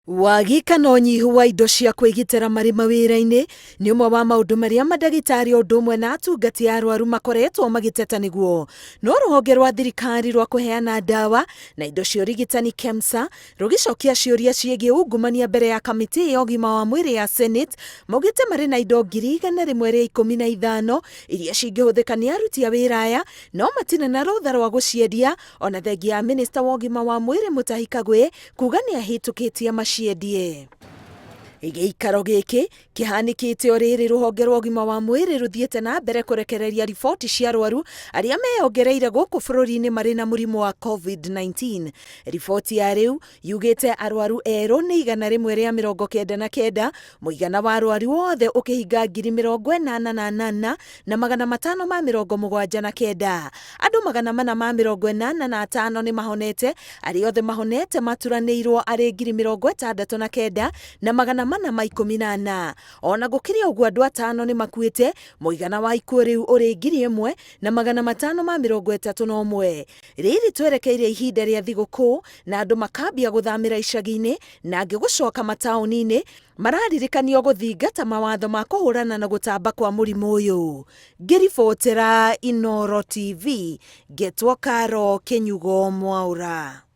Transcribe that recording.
Wagi kana ũnyihu wa indo cia kwĩgitĩra marĩ mawĩra-inĩ nĩ ũmwe wa maũndũ marĩa mandagĩtarĩ o ũndũ ũmwe na atungati a arwaru makoretwo magĩteta nĩguo. No rũhonge rwa thirikari rwa kũheana ndawa na indo cia ũrigitani KEMSA rũgĩcokia ciũria ciĩgiĩ ungumania mbere ya kamĩtĩ ya ũgima wa mwĩrĩ ya Senate maugĩte marĩ na indo 115,000 iria cingĩhũthĩka nĩ aruti a wĩra aya no matirĩ na rũtha rwa gũciendia ona thengia ya minista wa ũgima wa mwĩrĩ Mutahi Kagwe kuga nĩ ahĩtũkĩtie maciendie. Gĩikaro gĩkĩ kĩhanĩkĩte o rĩrĩ rũhonge rwa ũgima wa mwĩrĩ rũthiĩte na mbere kũrekereria riboti cia arwaru arĩa meyongereire gũkũ bũrũri-inĩ marĩ na mũrimũ wa COVID-19. Riboti ya rĩu yugĩte arwaru erũ nĩ 199, mũigana wa arwaru othe ũkĩhinga 88,579. Andũ 485 nĩ mahonete, arĩa othe mahonete maturanĩirwo arĩ 69,414. Ona gũkĩrĩ ũguo andũ atano nĩ makuĩte, mũigana wa ikuũ rĩu ũrĩ 1,531. Rĩrĩ twerekeire ihinda rĩa thigũkũ na andũ makambia gũthamĩra icagi-inĩ na angĩ gũcoka mataũni-inĩ, mararirikanio gũthingata mawatho ma kũhũrana na gũtamba kwa mũrimũ ũyũ. Ngĩribotera Inooro TV, ngetwo Karo Kĩnyugo Mwaũra.